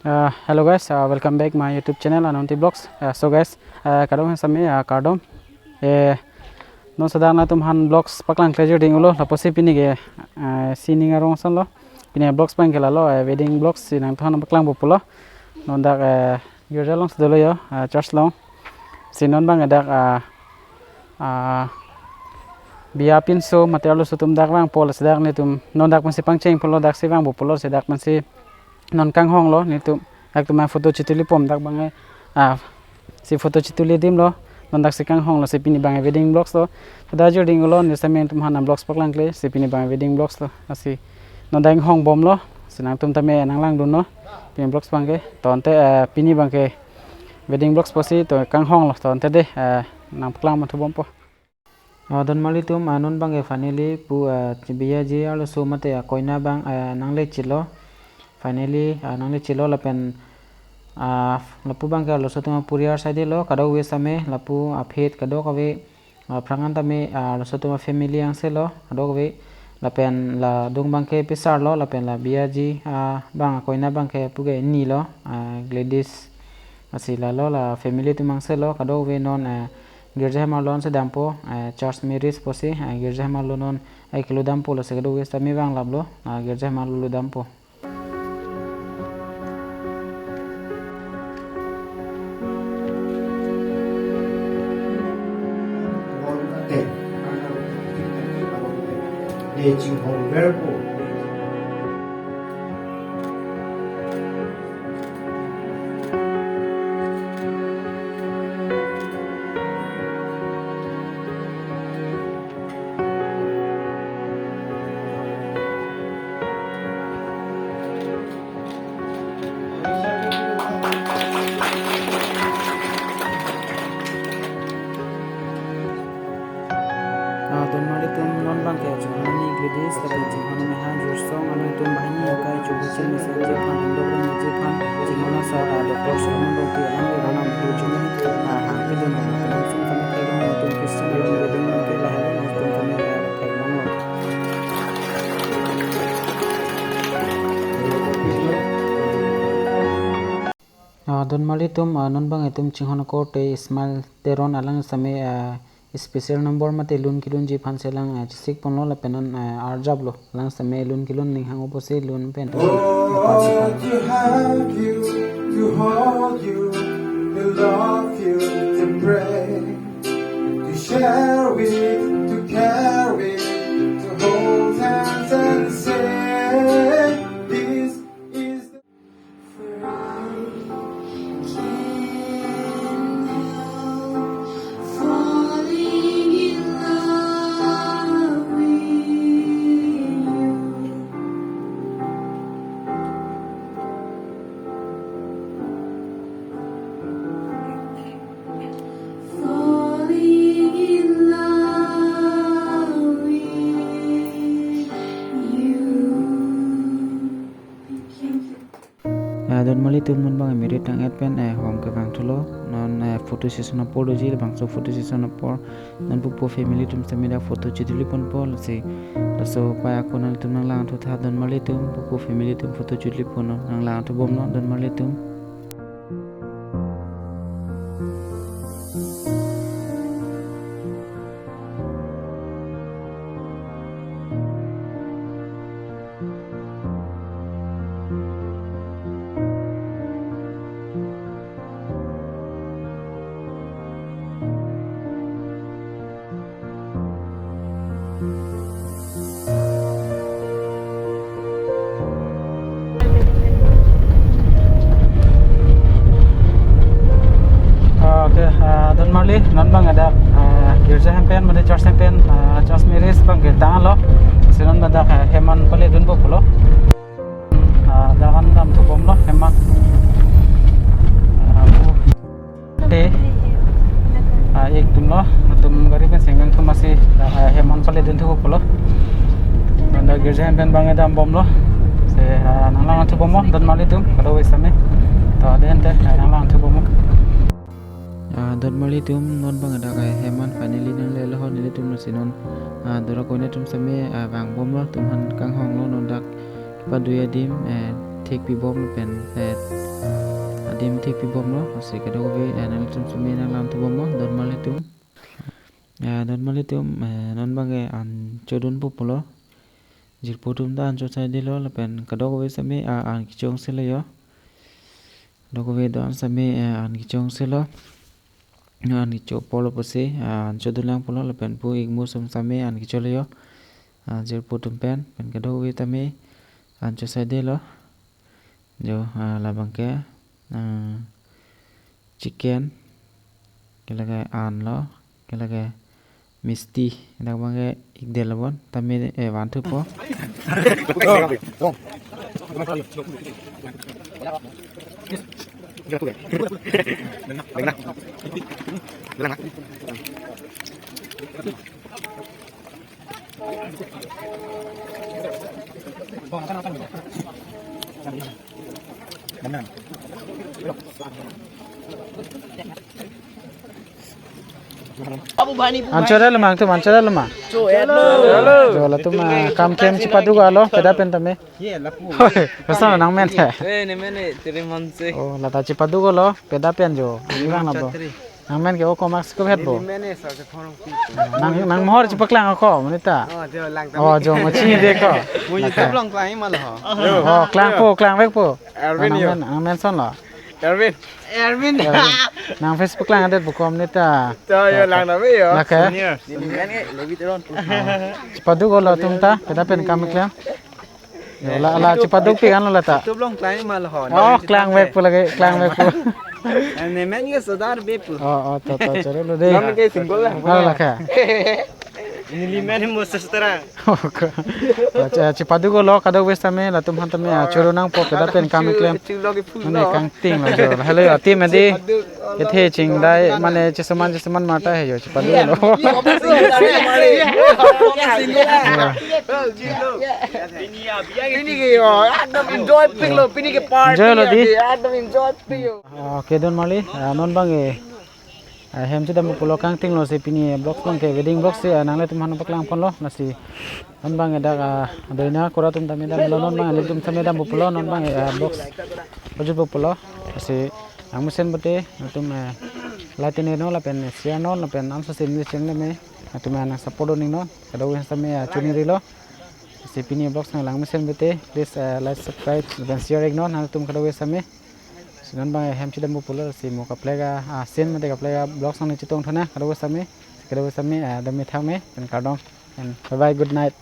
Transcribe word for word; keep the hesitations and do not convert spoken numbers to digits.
Uh, hello guys, uh, welcome back my YouTube channel Ananti Vlogs. Uh, so guys, uh, kadokave sami, uh, kardom. Eh, non sadak nangtum aphan vlogs paklang kle jir ding ulo, lapusi pini ke, uh, sining arong ason lo. Pini vlogs abang ke lalo, uh, wedding vlogs si nangtum aphan paklang pulo. Non dak, uh, girja alongsi dolo yo, uh, church along. Si non abang dak, uh, uh, biya pinso mate arloso atum dak vangpo, lasi dak nelitum non dak pensi pangcheng pulo, daksi vangpo pulo, si dak pensi non kanghonglo nelitum, dak atum photo chituli pom dak abang, ah, si photo chituli adim lo, non daksi kanghonglo, si pini abang wedding vlogs lo. Pada jir ding ulo, neli sami nangtum aphan vlogs paklang kle, si pini abang wedding vlogs lo, lasi non dak kanghong bomlo, si nangtum tame nanglangdunnon, pini vlogs abang ke, to ante, eh, pini abang ke wedding vlogs pusi to kanghonglo, to ante dei, eh, nangpaklang manthu bompo. Ah, donmarli atum, ah, non abang ke finally pu, ah, biyaji arloso mate, ah, koina abang, ah, nanglechitlo. Finally, ah, nanglechitlo lapen, ah, lapu abang ke arloso atum apuriar side lo, kadokave sami lapu aphi kadokave, ah, aphrang an tame, ah, arloso atum afamily angse lo, kadokave lapen la adung abang ke pisar lo, lapen la biyaji, ah, abang koina abang ke puke ni lo, ah, Gladys. Lasi lalo la family atum angse lo, kadokave non, eh, girja hem arlo ansi dampo, eh, church marriage pusi, eh, girja hem arlo non, eh, kelodampo, lasi kadokave sami vanglaplo, eh, girja hem arlo lodampo. Ah, donmarli atum, non abang ke chonghon ani Gladys lapen chonghon ameha Jursong, alangtum banghini akai chubuchim mesen jephan, indok rum jephan, chonghon asa, ah, Doctor Solomon Rongpi alangli aron amen chunai, ah, hangpidun atum sum kami theklong, atum Christian atum wedding abang ke lahelo, atum kami, ah, theklonglo. Ah, donmarli atum, ah, non abang itum chonghon akorte Ismail Teron, alang sami, ah, special number mate lun kelunji aphan si alang, ah, chesik ponlo lapen non, ah, arjaplo, alang sami lun kelun ning hang-o pusi lun pen to. Hold to hug you, to hold you, to love you, to pray, to share with, to care with, to hold hands and say, this is the Ah, donmarli atum, non abang married tang-et pen, eh, hom kevang thulo. Non, eh, photo session apor doji, labangso photo session apor non pupo family atum sami dak photo chituli ponpo, lasi laso pai ako nanglitum nanglang thutha, donmarli atum, pupo family atum photo chituli ponlo, nanglang thubomlo, donmarli atum. Okay, ah, donmarli, non abang dak, ah, girja hem pen, mate church hem pen, ah, church marriage abang ke tanglo. Si non abang dak, ah, hem an pale dunpo pulo. Ah, dak an damthu bomlo, hem an. Ah, bu. Te. Ah, ik atumlo, atum gari pen senggang atum masi, ah, hem an pale dunthu pulo. Anta girja hem pen abang dambomlo. Si, ah, nanglang thubomlo, donmarli atum, kadokave sami. To, ante, ah, nanglang thubomlo. Ah, donmarli atum, non abang dak, eh, hem an finally nanglelo ho nelitum, lasi non, ah, dora koina atum sami, ah, vangbomlo, atum aphan kanghonglo, non dak padui adim, eh, thekpibom pen, eh, Em thekpi bomlo, lasi kadokave, eh, nanglitum sitame nanglang thu bomlo, don marli atum. Eh, don marli atum, eh, non abangke an chodunpo pulo. Jirpo atum ta an chosaidelo, lapen kadokave sitame, ah, an kechongse lo jo. Kadokave do-an sitame, eh, an kechongse lo. An kecho apotlo pusi, ah, an chodunlang pulo, lapen pu ikmu sum sitame an kecho lo jo. Ah, jirpo atum pen, pen kadokave tame an chosaidelo. Jo, ah, labangke, ah, chicken, ke lake an lo, ke lake misti, dak abangke ikdel lo bon, tame, eh, van thupo. An chodelo ma, nangtum an chodelo ma? Cho, eh, lo. Jo, latum, ah, kam klem chepaduk-alo, peda pen tame. Ye, lapu. Hoi, basta nangmen he. Eh, ne men ne, tere manse. Oh, lata chepaduk-alo, peda pen jo. Ini bang na bo. Chatri. Nangmen ke o komak siko het bo. Ne men ne, sa se thorong pi. Nang, nang mohor chepaklang ako, monit ta. Oh, jo lang tame. Oh, jo mo chini de ko. Mo YouTube along klang ma lo ho. Oh, klangpo, klangvekpo. Erwin yo. Nangmen, nangmen ason lo. Erwin. Erwin. Erwin. Nang Facebook lang adet bukom neta. Cho, yo lang tame yo. Lake. Senior. Ne men ke Levi Teron. Chepaduk-alo atum ta, peda pen kam klem. Yo, la, la, chepadukpik anlo lata. YouTube along klang ma lo ho. Oh, klangvekpo lake, klangvekpo. Ne men ke sodar be pu. Oh, oh, to, to, choro lo de. Nam ke single lang. Oh, lake. Neli men mo sestra. Oh, ko. Acha, chepaduk-alo kadokave sitame, latum aphan tame, ah, choro nangpo, peda pen kam klem. Chu lo ke pu. Mane lo. Kangting lo jo. Hello, yo, team adi. Chepaduk-alo. Kethe chingdai, mane chesuman, chesuman mata he jo, chepaduk-alo. Yo. Pini ke yo, ekdom enjoy pik lo, pini ke party. Enjoy lo di. Ekdom enjoy pik yo. Ah, okay, don marli, ah, non abangke, ah, hem chedampo pulo, kangting lo si pini vlogs abangke wedding vlogs si, ah, nanglitum aphan paklang ponlo, lasi non abangke dak, ah, doina kora atum tame damlo, non abang nelitum tame dampo pulo, non abangke, ah, vlogs pajutpo pulo, lasi nangmesen pote, nangtum, eh, like tengnoi non, lapen share non, lapen ansose neli channel me, nangtum, eh, nang support dun-ik non, kadokave sitame, ah, choningri lo, lasi pini vlogs nang langmesen pote, please, eh, like, subscribe, lapen share-ik non, nangtum kadokave sitame. Si non abang hem chedampo pulo, si mo kaprek a, ah, scene mate kaprek a vlogs nangchetong thona, kadokave sitame, kadokave sitame, ah, dam me thak me, pen kardom, and bye bye, good night.